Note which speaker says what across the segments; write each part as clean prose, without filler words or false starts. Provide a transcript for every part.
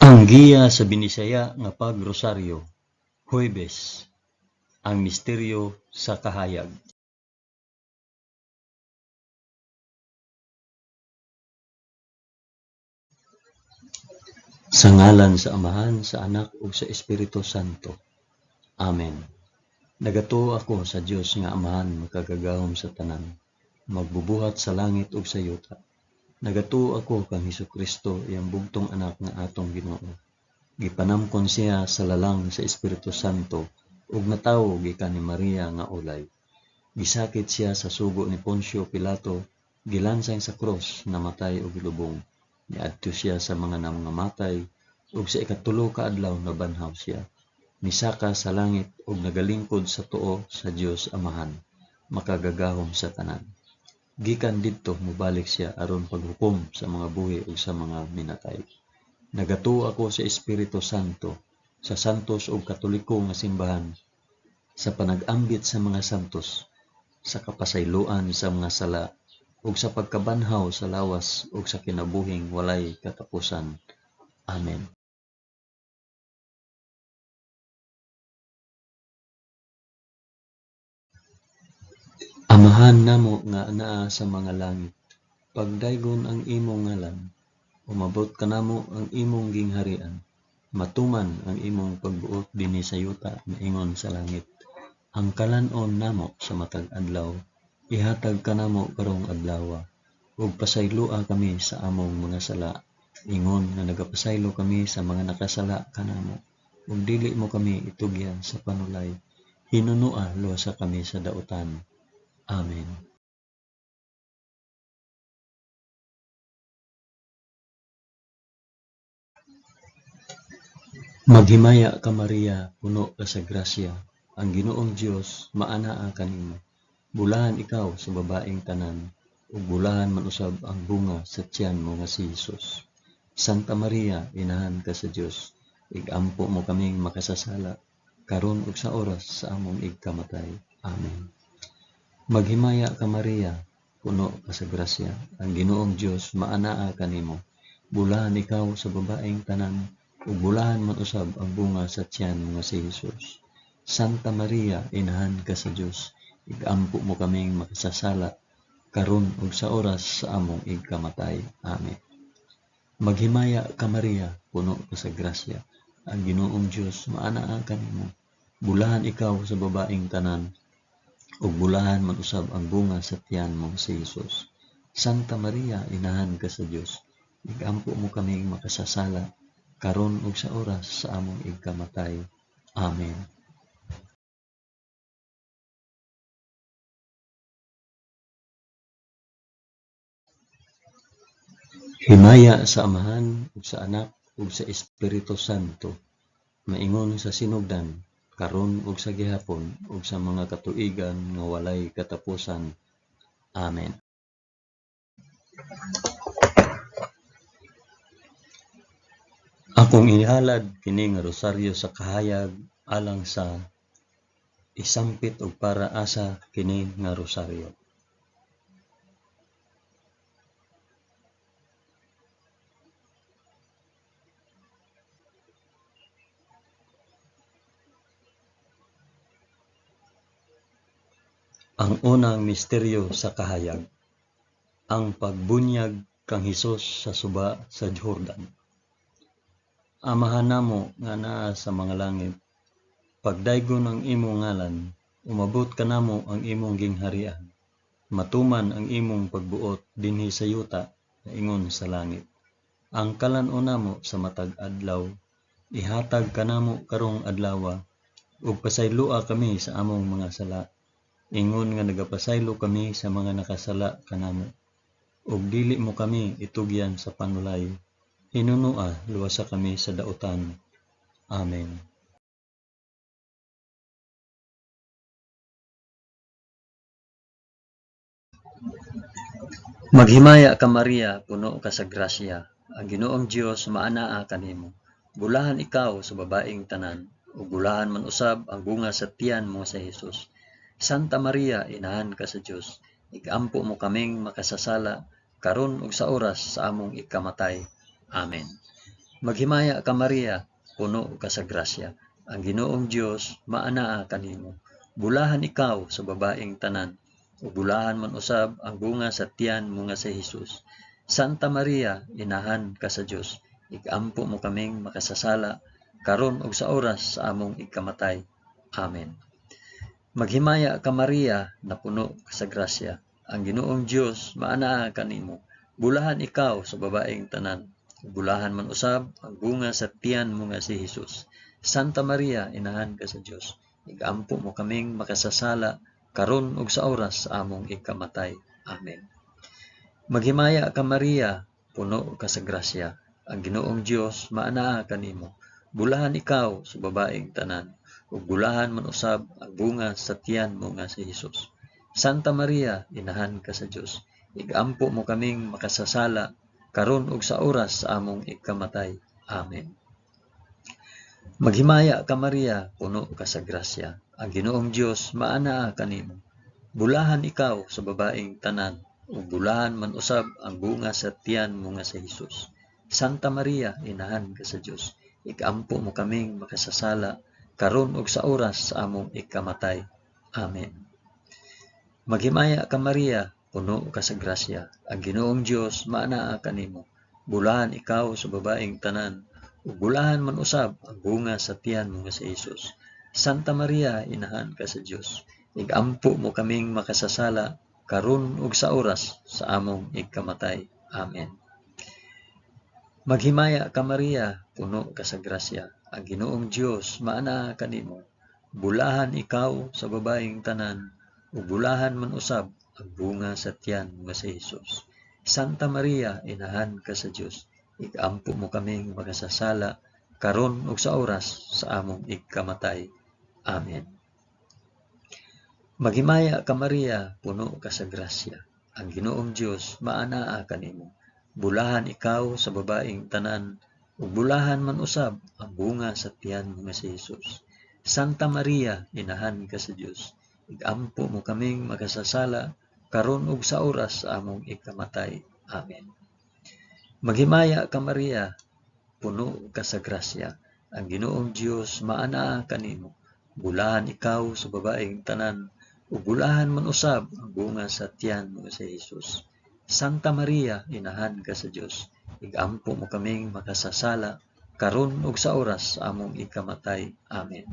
Speaker 1: Ang giya sa Binisaya nga pag-rosaryo, Huwebes, ang misteryo sa kahayag. Sa ngalan sa Amahan, sa Anak ug sa Espiritu Santo. Amen. Nagatuo ako sa Dios nga Amahan makagagahom sa tanan, magbubuhat sa langit ug sa yuta. Nagatuo ako kang Hesukristo, iyang bugtong anak nga atong Ginoo. Gipanamkon siya sa lalang sa Espiritu Santo ug natawo gikan ni Maria nga ulay. Gisakit siya sa sugo ni Poncio Pilato, gilansang sa krus, namatay ug gilubong. Niadto siya sa mga nangamatay ug sa ikatulo ka adlaw nabanhaw siya. Misaka sa langit ug nagalingkod sa tuo sa Dios Amahan, makagagahom sa tanan. Gikan didto mobalik siya aron paghukom sa mga buhi ug sa mga minatay. Nagatuo ako sa Espiritu Santo, sa santos ug katoliko nga simbahan, sa panag-ambit sa mga santos, sa kapasayloan sa mga sala, ug sa pagkabanhaw sa lawas ug sa kinabuhing walay katapusan. Amen. Amahan namo nga anaa sa mga langit, pagdaygon ang imong ngalan, umabot kanamo ang imong gingharian, matuman ang imong pagbuot dinhi sa yuta maingon sa langit. Ang kalan-on namo sa matag adlaw ihatag kanamo karong adlawa, ug pasayloa kami sa among mga sala, ingon nga nagapasaylo kami sa mga nakasala kanamo, ug dili mo kami itugyan sa panulay, hinunoa luwasa kami sa dautan. Amen. Maghimaya ka Maria, puno ka sa grasya, ang Ginoong Dios maanaa kanimo. Bulahan ikaw sa babaeng tanan, ug bulahan man usab ang bunga sa tiyan mo nga si Hesus. Santa Maria, inahan ka sa Dios, ig-ampo mo kaming makasasala, karon ug sa oras sa among igkamatay. Amen. Maghimaya ka Maria, puno ka sa grasya, ang Ginoong Dios maanaa kanimo. Bulahan ikaw sa babaeng tanan, ug bulahan man usab ang bunga sa tiyan mo nga si Hesus. Santa Maria, inahan ka sa Dios, ig-ampo mo kaming makasasala, karon ug sa oras sa among igkamatay. Amen. Maghimaya ka Maria, puno ka sa grasya, ang Ginoong Dios maanaa kanimo. Bulahan ikaw sa babaeng tanan, ug bulahan man usab ang bunga sa tiyan mo si Hesus. Santa Maria, inahan ka sa Dios, ig-ampo mo kaming makasasala, karon ug sa oras sa among igkamatay. Amen. Himaya sa Amahan ug sa Anak ug sa Espiritu Santo, maingon sa sinugdan, karon ug sa gihapon ug sa mga katuigan nga walay katapusan. Amen. Akong ihalad kini nga rosaryo sa kahayag alang sa isampit og para asa kini nga rosaryo. Ang unang misteryo sa kahayag, ang pagbunyag kang Hesus sa suba sa Jordan. Amahan namo nga naa sa mga langit, pagdaygon ang imong ngalan, umabot kanamo ang imong gingharian, matuman ang imong pagbuot dinhi sa yuta ingon sa langit. Ang kalan-on namo sa matag adlaw, ihatag kanamo karong adlawa, ug pasayloa kami sa among mga sala, ingon nga nagapasaylo kami sa mga nakasala kanamo, ug dili mo kami itugyan sa panulay, hinunoa luwasa kami sa dautan. Amen. Maghimaya ka Maria, puno ka sa grasya, ang Ginoong Dios maanaa kanimo. Bulahan ikaw sa babaeng tanan, ug bulahan man usab ang bunga sa tiyan mo sa Hesus. Santa Maria, inahan ka sa Dios, ig-ampo mo kaming makasasala, karon ug sa oras sa among ikamatay. Amen. Maghimaya ka Maria, puno ka sa grasya. Ang Ginoong Dios maanaa kanimo. Bulahan ikaw sa babaeng tanan, ug bulahan man usab ang bunga sa tiyan mo nga si Hesus. Santa Maria, inahan ka sa Dios, igampo mo kaming makasasala karon ug sa oras sa among ikamatay. Amen. Maghimaya ka Maria, napuno ka sa grasya. Ang Ginoong Dios maanaa kanimo. Bulahan ikaw sa babaeng tanan, ug bulahan man usab ang bunga sa tiyan mo nga si Hesus. Santa Maria, inahan ka sa Dios, igampo mo kaming makasasala karon ug sa oras sa among ikamatay. Amen. Maghimaya ka Maria, puno ka sa grasya. Ang Ginoong Dios maanaa kanimo. Bulahan ikaw sa babaeng tanan, ug bulahan man usab ang bunga sa tiyan mo nga si Hesus. Santa Maria, inahan ka sa Dios, igampo mo kaming makasasala karon ug sa oras sa among ikamatay. Amen. Maghimaya ka Maria, puno ka sa grasya. Ang Ginoong Dios maanaa kanimo. Bulahan ikaw sa babaeng tanan, ug bulahan man usab ang bunga sa tiyan mo nga si Hesus. Santa Maria, inahan ka sa Dios, igampo mo kaming makasasala karon ug sa oras sa among ikamatay. Amen. Maghimaya ka Maria, puno ka sa grasya. Ang Ginoong Dios maanaa kanimo. Bulahan ikaw sa babaeng tanan, ug bulahan man usab ang bunga sa tiyan mo nga si Hesus. Santa Maria, inahan ka sa Dios, igampo mo kaming makasasala karon ug sa oras sa among ikamatay. Amen. Maghimaya ka Maria, puno ka sa grasya. Ang Ginoong Dios maanaa kanimo. Bulahan ikaw sa babaeng tanan, ug bulahan man usab ang bunga sa tiyan mo nga si Hesus. Santa Maria, inahan ka sa Dios, igampo mo kaming makasasala karon ug sa oras sa among ikamatay. Amen. Maghimaya ka Maria, puno ka sa grasya. Ang Ginoong Dios maanaa kanimo. Bulahan ikaw sa babaeng tanan, ug bulahan man usab ang bunga sa tiyan mo nga si Hesus. Santa Maria, inahan ka sa Dios, igampo mo kaming makasasala karon ug sa oras sa among ikamatay. Amen. Maghimaya ka Maria, puno ka sa grasya. Ang Ginoong Dios maanaa kanimo. Bulahan ikaw sa babaeng tanan, ug bulahan man usab ang bunga sa tiyan mo nga si Hesus. Santa Maria, inahan ka sa Dios, igampo mo kaming makasasala karon ug sa oras sa among ikamatay. Amen.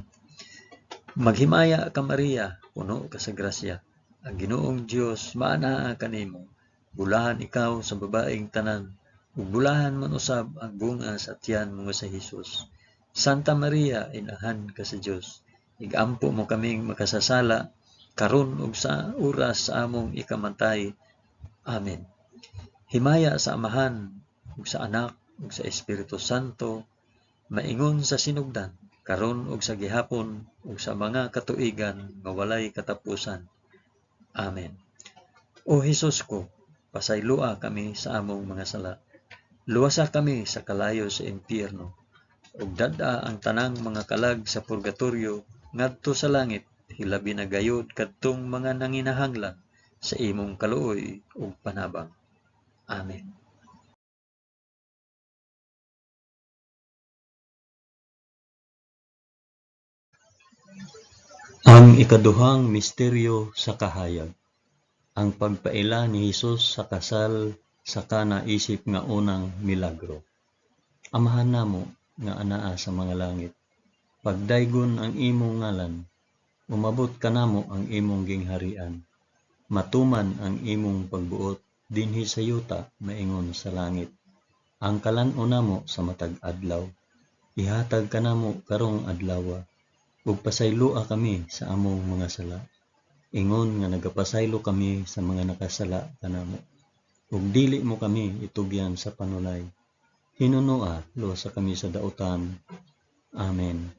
Speaker 1: Maghimaya ka Maria, puno ka sa grasya. Ang Ginoong Dios maanaa kanimo. Bulahan ikaw sa babaeng tanan, ug bulahan man usab ang bunga sa tiyan mo nga si Hesus. Santa Maria, inahan ka sa Dios, igampo mo kaming makasasala karon ug sa oras sa among ikamatay. Amen. Himaya sa Amahan ug sa Anak ug sa Espiritu Santo, maingon sa sinugdan, karon ug sa gihapon ug sa mga katuigan nga walay katapusan. Amen. O Hesus ko, pasayloa kami sa among mga sala. Luwasa kami sa kalayo sa impyerno, ug dad-a ang tanang mga kalag sa purgatorio ngadto sa langit, hilabi na gayod kadtong mga nanginahanglan sa imong kaluoy ug panabang. Amen. Ang ikaduhang misteryo sa kahayag, ang pagpaila ni Hesus sa kasal sa Kana isip nga unang milagro. Amahan namo nga anaa sa mga langit, pagdaygon ang imong ngalan, umabot kanamo ang imong gingharian. Matuman ang imong pagbuot dinhi sa yuta maingon sa langit. Ang kalan-on namo sa matag adlaw, ihatag kanamo karong adlawa, ug pasayloa kami sa among mga sala, ingon nga nagapasaylo kami sa mga nakasala kanamo. Ug dili mo kami itugyan sa panulay. Hinunoa, luwasa kami sa dautan. Amen.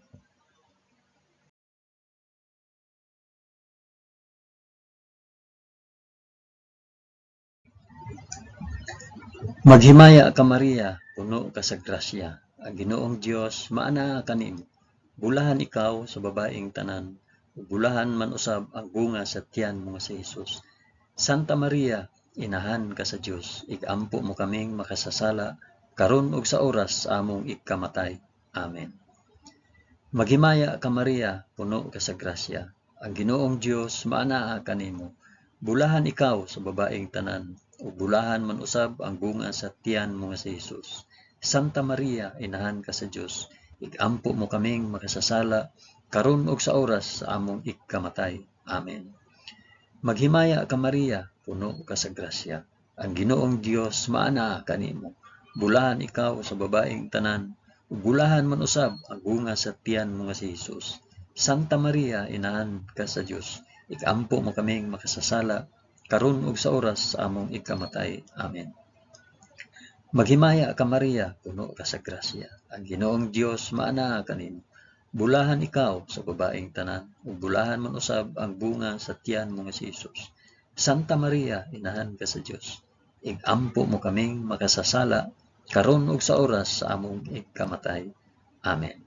Speaker 1: Maghimaya ka Maria, puno ka sa grasya. Ang Ginoong Dios maanaa kanimo. Bulahan ikaw sa babaeng tanan, ug bulahan man usab ang bunga sa tiyan mo nga si Hesus. Santa Maria, inahan ka sa Dios, igampo mo kaming makasasala karon ug sa oras sa among ikamatay. Amen. Maghimaya ka Maria, puno ka sa grasya, ang Ginoong Dios maanaa kanimo. Bulahan ikaw sa babaeng tanan, ug bulahan man usab ang bunga sa tiyan mo nga si Jesus. Santa Maria, inahan ka sa Dios, igampo mo kaming makasasala, karon ug sa oras sa among ikamatay. Amen. Maghimaya ka Maria, puno ka sa grasya, ang Ginoong Dios maanaa kanimo. Bulahan ikaw sa babaeng tanan, ug bulahan man usab ang bunga sa tiyan mo nga si Jesus. Santa Maria, inahan ka sa Dios, ikampo mo kaming makasasala, karon ug sa oras sa among ikamatay. Amen. Maghimaya ka Maria, puno ka sa grasya, ang Ginoong Dios maanaa kanimo. Bulahan ikaw sa babaeng tanan, ug bulahan man usab ang bunga sa tiyan mo nga si Jesus. Santa Maria, inahan ka sa Dios, igampo mo kaming makasasala, karon ug sa oras sa among ikamatay. Amen.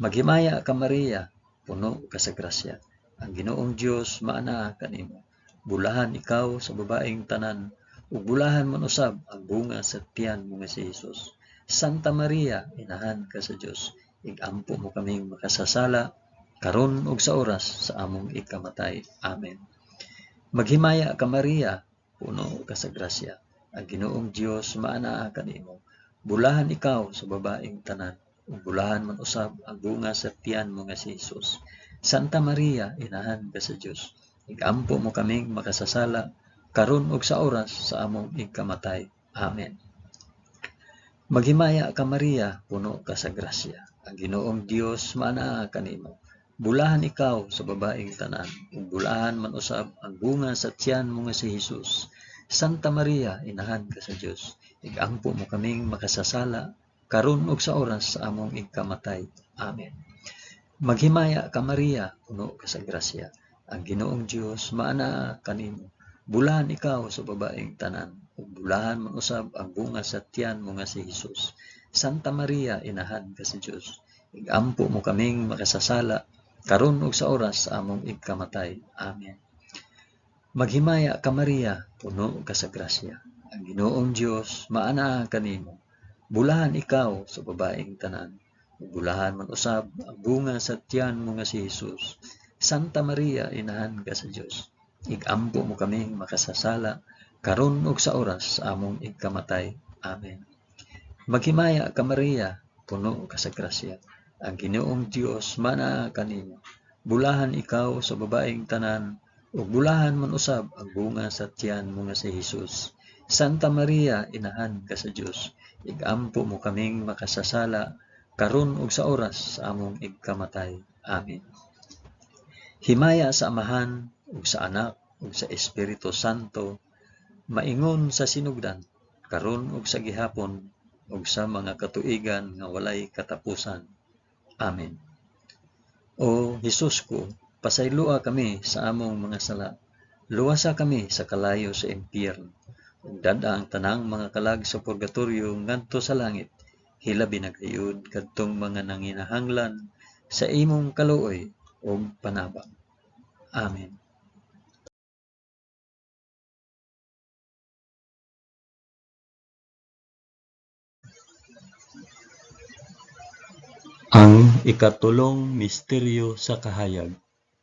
Speaker 1: Maghimaya ka Maria, puno ka sa grasya, ang Ginoong Dios maanaa kanimo. Bulahan ikaw sa babaeng tanan, ug bulahan man usab ang bunga sa tiyan mo nga si Jesus. Santa Maria, inahan ka sa Dios, igampo mo kaming makasasala, karon ug sa oras sa among ikamatay. Amen. Maghimaya ka Maria, puno ka sa grasya, ang Ginoong Dios maanaa kanimo. Bulahan ikaw sa babaeng tanan, ug bulahan man usab ang bunga sa tiyan mo nga si Jesus. Santa Maria, inahan ka sa Dios, igampo mo kaming makasasala, karon ug sa oras sa among ikamatay. Amen. Maghimaya ka Maria, puno ka sa grasya, ang Ginoong Dios maanaa kanimo. Bulahan ikaw sa babaeng tanan, ug bulahan man usab ang bunga sa tiyan mo nga si Jesus. Santa Maria, inahan ka sa Dios, igampo mo kaming makasasala, karon ug sa oras sa among ikamatay. Amen. Maghimaya ka Maria, puno ka sa grasya, ang Ginoong Dios maanaa kanimo. Bulahan ikaw sa babaeng tanan, ug bulahan man usab ang bunga sa tiyan mo nga si Jesus. Santa Maria, inahan ka sa Dios, igampo mo kaming makasasala, karon ug sa oras sa among ikamatay. Amen. Maghimaya ka Maria, puno ka sa grasya, ang Ginoong Dios maanaa kanimo. Bulahan ikaw sa babaeng tanan, ug bulahan man usab ang bunga sa tiyan mo nga si Jesus. Santa Maria, inahan ka sa Dios, igampo mo kaming makasasala, karon ug sa oras sa among ikamatay. Amen. Maghimaya ka Maria, puno ka sa grasya, ang Ginoong Dios maanaa kanimo. Bulahan ikaw sa babaeng tanan, ug bulahan man usab ang bunga sa tiyan mo nga si Jesus. Santa Maria, inahan ka sa Dios, igampo mo kaming makasasala, karon ug sa oras sa among ikamatay. Amen. Himaya sa Amahan, ug sa Anak, ug sa Espiritu Santo, maingon sa sinugdan, karon ug sa gihapon, ug sa mga katuigan nga walay katapusan. Amen. O Hesus ko, pasayloa kami sa among mga sala, luwasa kami sa kalayo sa impyerno, ug dad-a ang tanang mga kalag sa purgatorio ngadto sa langit, hilabi na gayud kadtong mga nanginahanglan sa imong kaluoy ug panabang. Amen. Ang ikatulong misteryo sa kahayag,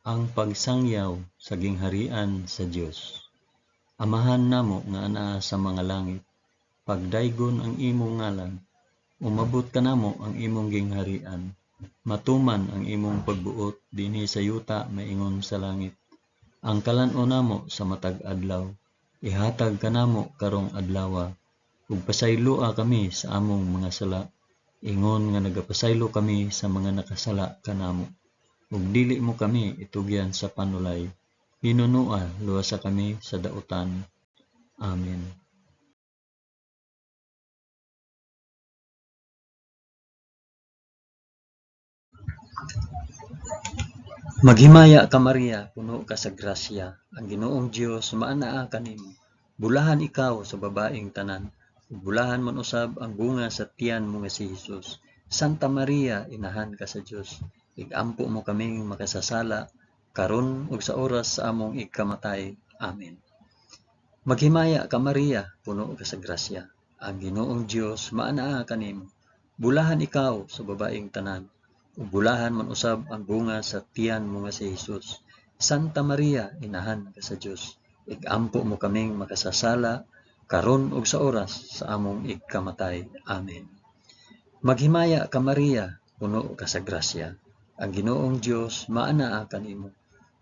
Speaker 1: ang pagsangyaw sa gingharian sa Dios. Amahan namo nga anaa sa mga langit, pagdaygon ang imong ngalan, umabot kanamo ang imong gingharian, matuman ang imong pagbuot dinhi sa yuta maingon sa langit. Ang kalan-on namo sa matag adlaw, ihatag kanamo karong adlawa, ug pasayloa kami sa among mga sala, ingon nga nagapasaylo kami sa mga nakasala kanamo. Ug dili mo kami itugyan sa panulay, hinunoa luwasa kami sa dautan. Amen. Maghimaya ka Maria, puno ka sa grasya, ang Ginoong Dios maanaa kanimo. Bulahan ikaw sa babaeng tanan, ug bulahan man usab ang bunga sa tiyan mo nga si Jesus. Santa Maria, inahan ka sa Dios, igampo mo kaming makasasala, karon ug sa oras sa among ikamatay. Amen. Maghimaya ka Maria, puno ka sa grasya, Ang Ginoong Dios maanaa kanimo. Bulahan ikaw sa babaeng tanan, ug bulahan man usab ang bunga sa tiyan mo nga si Hesus. Santa Maria, inahan ka sa Dios, igampo mo kaming makasasala karon ug sa oras sa among igkamatay. Amen. Maghimaya ka Maria, puno ka sa grasya. Ang Ginoong Dios maanaa kanimo.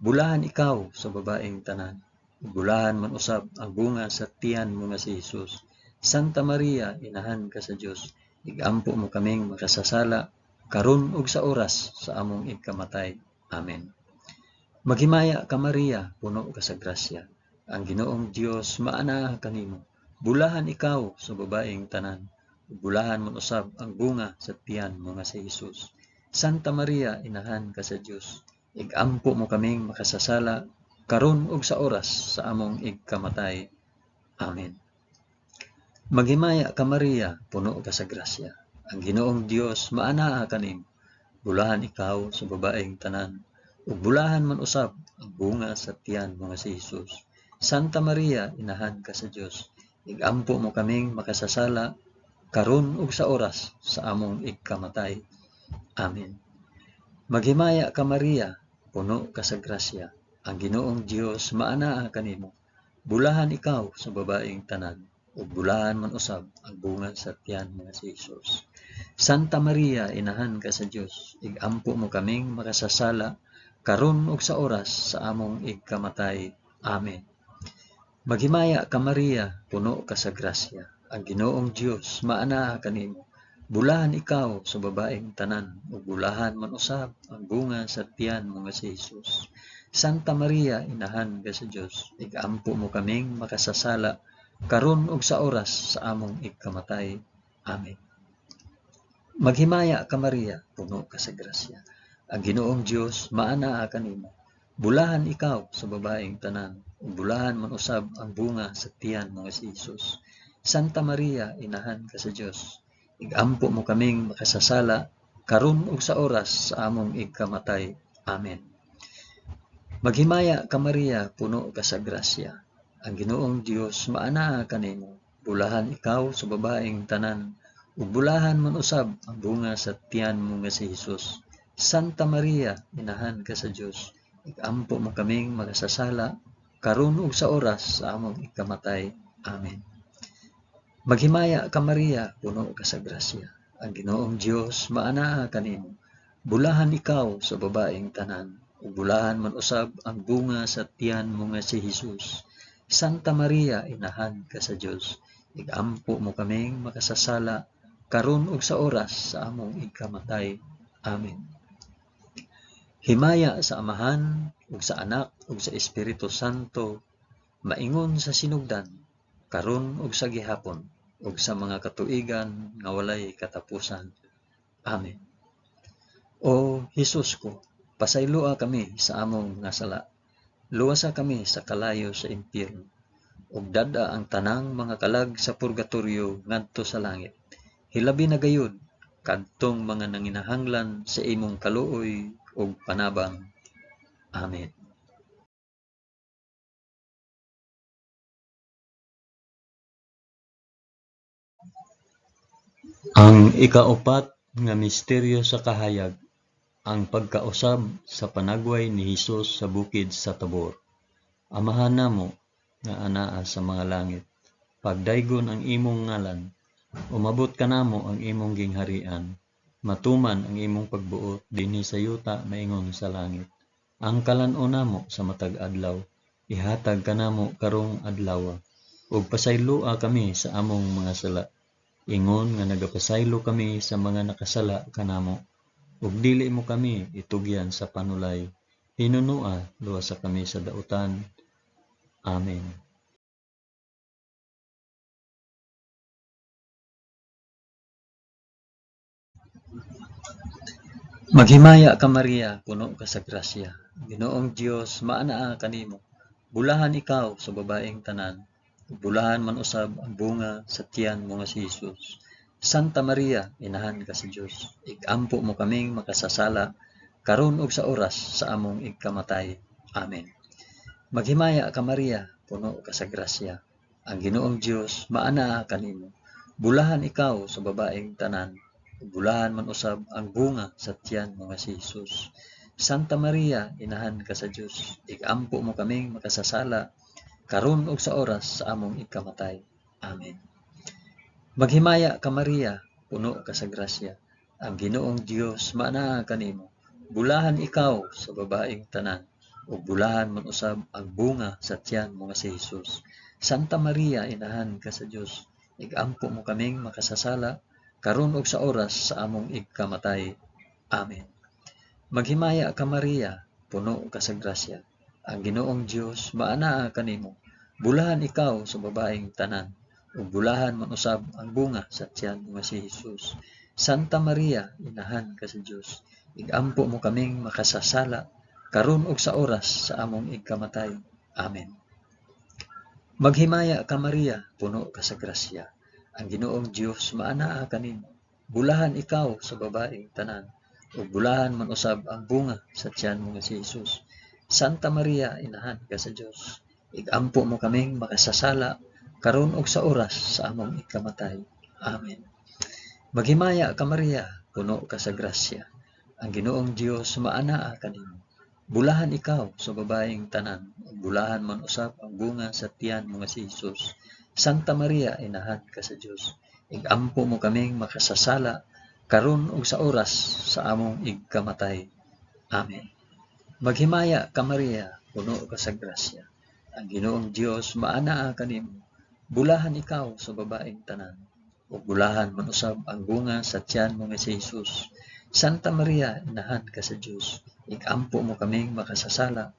Speaker 1: Bulahan ikaw sa babaeng tanan, ug bulahan man usab ang bunga sa tiyan mo nga si Hesus. Santa Maria, inahan ka sa Dios, igampo mo kaming makasasala karon ug sa oras sa among igkamatay. Amen. Maghimaya ka Maria, puno ka sa grasya. Ang Ginoong Dios maanaa kanimo. Bulahan ikaw sa babaeng tanan, ug bulahan man usab ang bunga sa tiyan mo nga si Hesus. Santa Maria, inahan ka sa Dios, igampo mo kaming makasasala karon ug sa oras sa among igkamatay. Amen. Maghimaya ka Maria, puno ka sa grasya. Ang Ginoong Dios maanaa kanimo. Bulahan ikaw sa babaeng tanan, ug bulahan man usab ang bunga sa tiyan mo nga si Hesus. Santa Maria, inahan ka sa Dios, igampo mo kaming makasasala karon ug sa oras sa among igkamatay. Amen. Maghimaya ka Maria, puno ka sa grasya. Ang Ginoong Dios maanaa kanimo. Bulahan ikaw sa babaeng tanan, ug bulahan man usab ang bunga sa tiyan mo nga si Hesus. Santa Maria, inahan ka sa Dios, igampo mo kaming makasasala karon ug sa oras sa among igkamatay. Amen. Maghimaya ka Maria, puno ka sa grasya. Ang Ginoong Dios maanaa kanimo. Bulahan ikaw sa babaeng tanan, ug bulahan man usab ang bunga sa tiyan mo nga si Hesus. Santa Maria, inahan ka sa Dios, igampo mo kaming makasasala karon ug sa oras sa among igkamatay. Amen. Maghimaya ka Maria, puno ka sa grasya. Ang Ginoong Dios maanaa kanimo. Bulahan ikaw sa babaeng tanan, ug bulahan man usab ang bunga sa tiyan mo nga si Hesus. Santa Maria, inahan ka sa Dios, igampo mo kaming makasasala karon ug sa oras sa among igkamatay. Amen. Maghimaya ka Maria, puno ka sa grasya. Ang Ginoong Dios maanaa kanimo. Bulahan ikaw sa babaeng tanan, ug bulahan man usab ang bunga sa tiyan mo nga si Hesus. Santa Maria, inahan ka sa Dios, igampo mo kaming makasasala karon ug sa oras sa among igkamatay. Amen. Maghimaya ka Maria, puno ka sa grasya. Ang Ginoong Dios maanaa kanimo. Bulahan ikaw sa babaeng tanan, ug bulahan man usab ang bunga sa tiyan mo nga si Hesus. Santa Maria, inahan ka sa Dios, igampo mo kaming makasasala karon ug sa oras sa among igkamatay. Amen. Himaya sa Amahan ug sa Anak ug sa Espiritu Santo, maingon sa sinugdan, karon ug sa gihapon, ug sa mga katuigan nga walay katapusan. Amen. O Hesus ko, pasayloa kami sa among nga sala. Luwasa kami sa kalayo sa impyerno, ug dad-a ang tanang mga kalag sa purgatorio ngadto sa langit. Hilabi na gayud kadtong mga nanginahanglan sa imong kaluoy ug panabang. Amen. Ang ikaupat nga misteryo sa kahayag, ang pagkausab sa panagway ni Hesus sa bukid sa Tabor. Amahan namo nga anaa sa mga langit, pagdaygon ang imong ngalan, umabot kanamo ang imong gingharian, matuman ang imong pagbuot dinhi sa yuta maingon sa langit. Ang kalan-on namo sa matag adlaw, ihatag kanamo karong adlawa, ug pasayloa kami sa among mga sala, ingon nga nagapasaylo kami sa mga nakasala kanamo, ug dili mo kami itugyan sa panulay, hinunua luwasa kami sa dautan. Amen. Maghimaya ka Maria, puno ka sa grasya. Ginoong Dios maanaa kanimo. Bulahan ikaw sa babaeng tanan, ug bulahan man usab ang bunga sa tiyan mo nga si Hesus. Santa Maria, inahan ka sa Dios, igampo mo kaming makasasala karon ug sa oras sa among igkamatay. Amen. Maghimaya ka Maria, puno ka sa grasya. Ang Ginoong Dios maanaa kanimo. Bulahan ikaw sa babaeng tanan, ug bulahan man usab ang bunga sa tiyan mo nga si Jesus. Santa Maria, inahan ka sa Dios, igampo mo kaming makasasala, karon ug sa oras sa among ikamatay. Amen. Maghimaya ka Maria, puno ka sa grasya. Ang Ginoong Dios maanaa kanimo. Bulahan ikaw sa babaeng tanan, ug bulahan man usab ang bunga sa tiyan mo nga si Jesus. Santa Maria, inahan ka sa Dios, igampo mo kaming makasasala, karon ug sa oras sa among igkamatay. Amen. Maghimaya ka Maria, puno ka sa grasya. Ang Ginoong Dios maanaa kanimo. Bulahan ikaw sa babaeng tanan, ug bulahan man usab ang bunga sa tiyan mo nga si Jesus. Santa Maria, inahan ka sa Dios, igampo mo kaming makasasala, karon ug sa oras sa among igkamatay. Amen. Maghimaya ka Maria, puno ka sa grasya. Ang Ginoong Dios maanaa kanimo. Bulahan ikaw sa babaeng tanan, ug bulahan man usab ang bunga sa tiyan mo nga si Jesus. Santa Maria, inahan ka sa Dios, igampo mo kaming makasasala, karon ug sa oras sa among ikamatay. Amen. Maghimaya ka Maria, puno ka sa grasya. Ang Ginoong Dios maanaa kanimo. Bulahan ikaw sa babaeng tanan, ug bulahan man usab ang bunga sa tiyan mo nga si Jesus. Santa Maria, inahan ka sa Dios, igampo mo kaming makasasala, karon ug sa oras sa among igkamatay. Amen. Maghimaya ka Maria, puno ka sa grasya. Ang Ginoong Dios maanaa kanimo. Bulahan ikaw sa babaeng tanan, ug bulahan man usab ang bunga sa tiyan mo nga si Jesus. Santa Maria, inahan ka sa Dios, igampo mo kaming makasasala,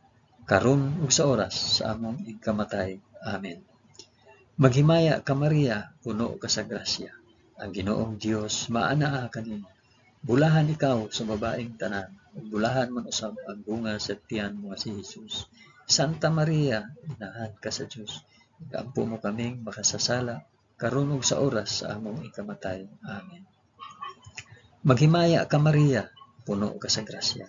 Speaker 1: karon ug sa oras sa among igkamatay. Amen. Maghimaya ka Maria, puno ka sa grasya. Ang Ginoong Dios maanaa kanimo. Bulahan ikaw sa babaeng tanan, ug bulahan man usab ang bunga sa tiyan mo nga si Jesus. Santa Maria, inahan ka sa Dios, igampo mo kaming makasasala, karon ug sa oras sa among ikamatay. Amen. Maghimaya ka Maria, puno ka sa grasya.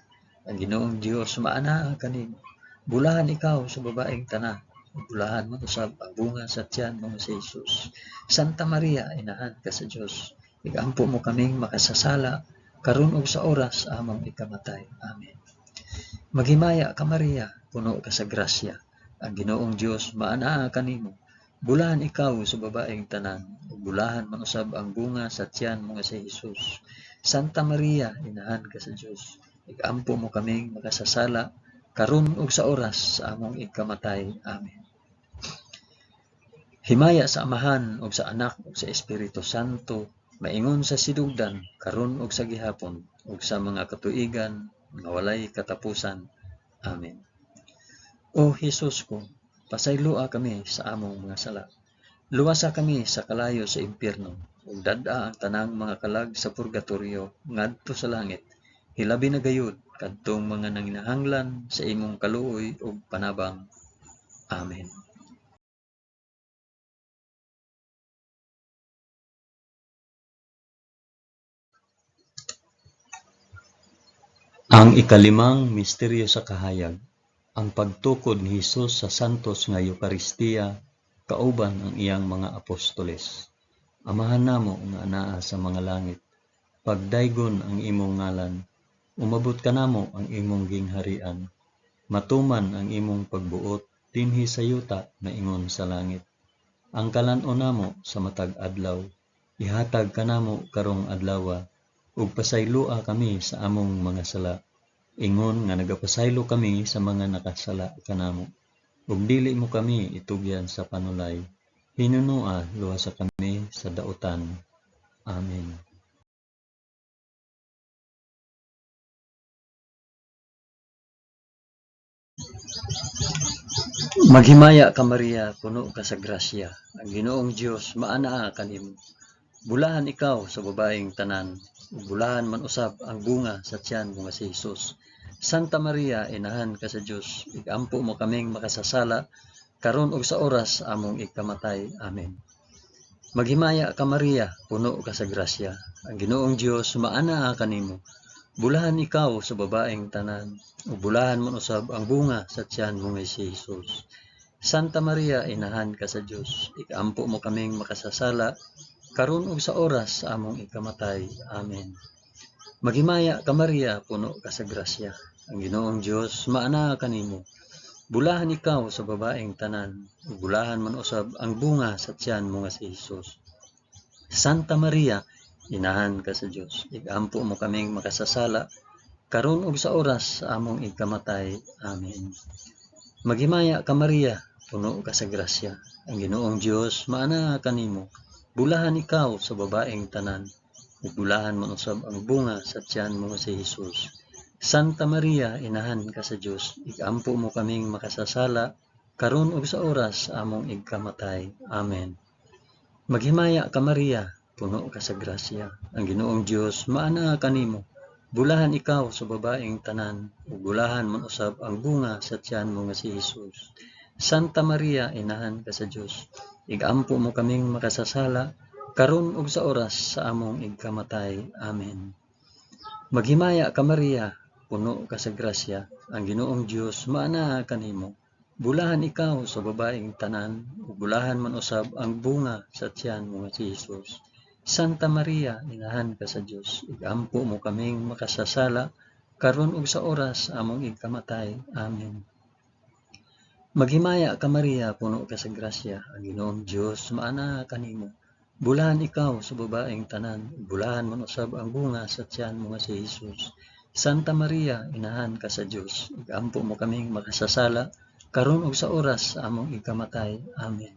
Speaker 1: Ang Ginoong Dios maanaa kanimo. Bulahan ikaw sa babaeng tanan, ug bulahan man usab ang bunga sa tiyan mo nga si Jesus. Santa Maria, inahan ka sa Dios, igampo mo kaming makasasala, karon ug sa oras sa among ikamatay. Amen. Maghimaya ka Maria, puno ka sa grasya. Ang Ginoong Dios maanaa kanimo. Bulahan ikaw sa babaeng tanan, ug bulahan man usab ang bunga sa tiyan mo nga si Jesus. Santa Maria, inahan ka sa Dios, igampo mo kaming makasasala, karon ug sa oras sa among ikamatay. Amen. Himaya sa Amahan ug sa Anak ug sa Espiritu Santo, maingon sa sinugdan, karon ug sa gihapon, ug sa mga katuigan nga walay katapusan. Amen. O Hesus ko, pasayloa kami sa among mga sala. Luwasa kami sa kalayo sa impyerno, ug dad-a ang tanang mga kalag sa purgatorio ngadto sa langit. Hilabi na gayud kadtong mga nanginahanglan sa imong kaluoy ug panabang. Amen. Ang ikalimang misteryo sa kahayag, ang pagtukod ni Hesus sa santos nga Eukaristiya kauban ang iyang mga apostoles. Amahan namo nga anaa sa mga langit, pagdaygon ang imong ngalan, umabot kanamo ang imong gingharian, matuman ang imong pagbuot dinhi sa yuta maingon sa langit. Ang kalan-on namo sa matag adlaw, ihatag kanamo karong adlawa, ug pasayloa kami sa among mga sala, ingon nga nagapasaylo kami sa mga nakasala kanamo. Ug dili mo kami itugyan sa panulay, hinunua luwasa kami sa dautan. Amen. Maghimaya ka Maria, puno ka sa grasya. Ang Ginoong Dios maanaa kanimo. Bulahan ikaw sa babaeng tanan, ug bulahan man usab ang bunga sa tiyan mo nga si Hesus. Santa Maria, inahan ka sa Dios, igampo mo kaming makasasala, karon ug sa oras sa among ikamatay. Amen. Maghimaya ka Maria, puno ka sa grasya. Ang Ginoong Dios maanaa kanimo. Bulahan ikaw sa babaeng tanan, ug bulahan man usab ang bunga sa tiyan mo nga si Hesus. Santa Maria, inahan ka sa Dios, ikampo mo kaming makasasala, karon ug sa oras sa among ikamatay. Amen. Maghimaya ka Maria, puno ka sa grasya. Ang Ginoong Dios maanaa kanimo. Bulahan ikaw sa babaeng tanan, ug bulahan man usab ang bunga sa tiyan mo nga si Hesus. Santa Maria, inahan ka sa Dios, igampo mo kaming makasasala, karon ug sa oras sa among ikamatay. Amen. Maghimaya ka Maria, puno ka sa grasya. Ang Ginoong Dios maanaa kanimo. Bulahan ikaw sa babaeng tanan, ug bulahan man usab ang bunga sa tiyan mo nga si Hesus. Santa Maria, inahan ka sa Dios, igampo mo kaming makasasala, karon ug sa oras sa among igkamatay. Amen. Maghimaya ka Maria, puno ka sa grasya. Ang Ginoong Dios maanaa kanimo. Bulahan ikaw sa babaeng tanan, ug bulahan man usab ang bunga sa tiyan mo nga si Hesus. Santa Maria, inahan ka sa Dios, igampo mo kaming makasasala, karon ug sa oras sa among igkamatay. Amen. Maghimaya ka Maria, puno ka sa grasya. Ang Ginoong Dios maanaa kanimo. Bulahan ikaw sa babaeng tanan, ug bulahan man usab ang bunga sa tiyan mo nga si Hesus. Santa Maria, inahan ka sa Dios, igampo mo kaming makasasala, karon ug sa oras sa among igkamatay. Amen. Maghimaya ka Maria, puno ka sa grasya. Ang Ginoong Dios maanaa kanimo. Bulahan ikaw sa babaeng tanan, ug bulahan man usab ang bunga sa tiyan mo nga si Hesus. Santa Maria, inahan ka sa Dios, igampo mo kaming makasasala, karon ug sa oras sa among ikamatay. Amen.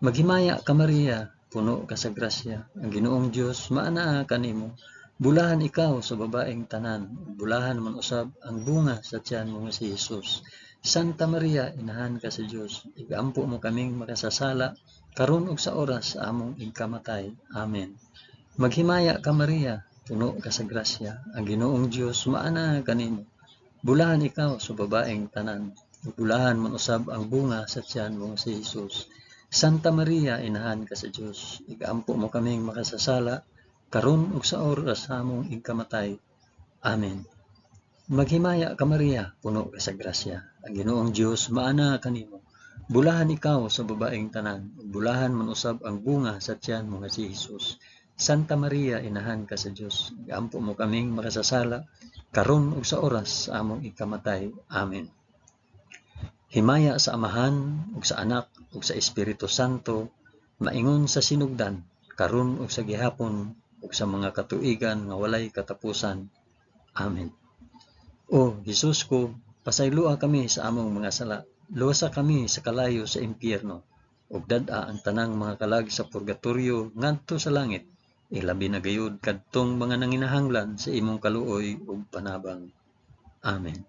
Speaker 1: Maghimaya ka Maria, puno ka sa grasya. Ang Ginoong Dios maanaa kanimo. Bulahan ikaw sa babaeng tanan, ug bulahan man usab ang bunga sa tiyan mo nga si Hesus. Santa Maria, inahan ka sa Dios, igampo mo kaming makasasala, karon ug sa oras sa among igkamatay. Amen. Maghimaya ka Maria, puno ka sa grasya. Ang Ginoong Dios maanaa kanimo. Bulahan ikaw sa babaeng tanan, ug bulahan man usab ang bunga sa tiyan mo nga si Hesus. Santa Maria, inahan ka sa Dios, igampo mo kaming makasasala, karon ug sa oras sa among igkamatay. Amen. Maghimaya ka Maria, puno ka sa grasya. Ang Ginoong Dios maanaa kanimo. Bulahan ikaw sa babaeng tanan, ug bulahan man usab ang bunga sa tiyan mo nga si Hesus. Santa Maria, inahan ka sa Dios, igampo mo kaming makasasala, karon ug sa oras sa among ikamatay. Amen. Himaya sa Amahan ug sa Anak ug sa Espiritu Santo, maingon sa sinugdan, karon ug sa gihapon ug sa mga katuigan nga walay katapusan. Amen. O Hesus ko, pasayloa kami sa among mga sala, luwasa kami sa kalayo sa impyerno, ug dad-a ang tanang mga kalag sa purgatorio ngadto sa langit, ilabi na gayud kadtong mga nanginahanglan sa imong kaluoy ug panabang. Amen.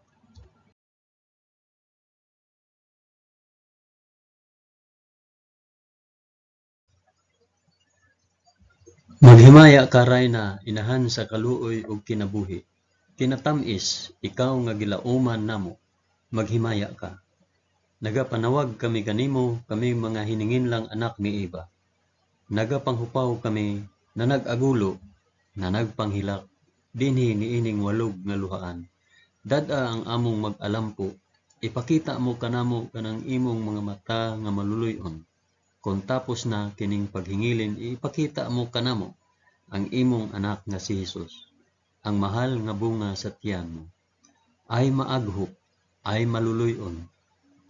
Speaker 1: Maghimaya ka Rayna, inahan sa kaluoy ug kinabuhi. Kinatam-is, ikaw nga gilauman namo, maghimaya ka. Nagapanawag kami kanimo, kaming mga hininginlang anak ni Eva. Nagapanghupaw kami, nanag-agulo, nanagpanghilak, dinhi niining walog nga luhaan. Dad-a ang among mag-alampo, ipakita mo kanamo kanang imong mga mata nga maluluy-on. Kon tapos na kining paghingilin, ipakita mo kanamo ang imong anak nga si Hesus, ang mahal nga bunga sa tiyan mo. Ay maaghop, ay maluluy-on,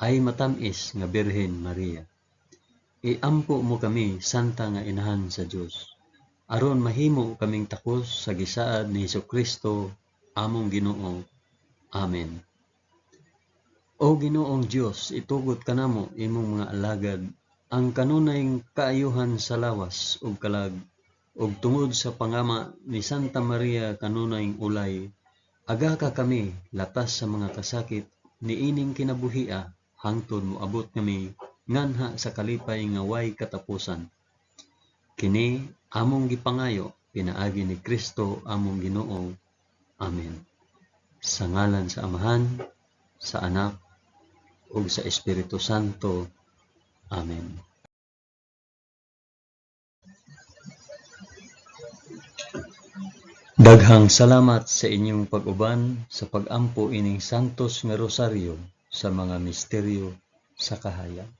Speaker 1: ay matam-is nga Birhen Maria. Iampo mo kami, Santa nga Inahan sa Dios, aron mahimo kaming takos sa gisaad ni Hesukristo, among Ginoo. Amen. O Ginoong Dios, itugot kanamo imong mga alagad ang kanunay kaayuhan sa lawas ug kalag, ug tungod sa pangama ni Santa Maria kanunay ulay, agaka kami latas sa mga kasakit niining kinabuhia hangtod moabot kami nganha sa kalipay nga way katapusan. Kini among gipangayo pinaagi ni Kristo among Ginoo. Amen. Sa ngalan sa Amahan, sa Anak, ug sa Espiritu Santo. Amen. Daghang salamat sa inyong pag-uban sa pag-ampo ining Santos nga Rosaryo sa mga misteryo sa kahayag.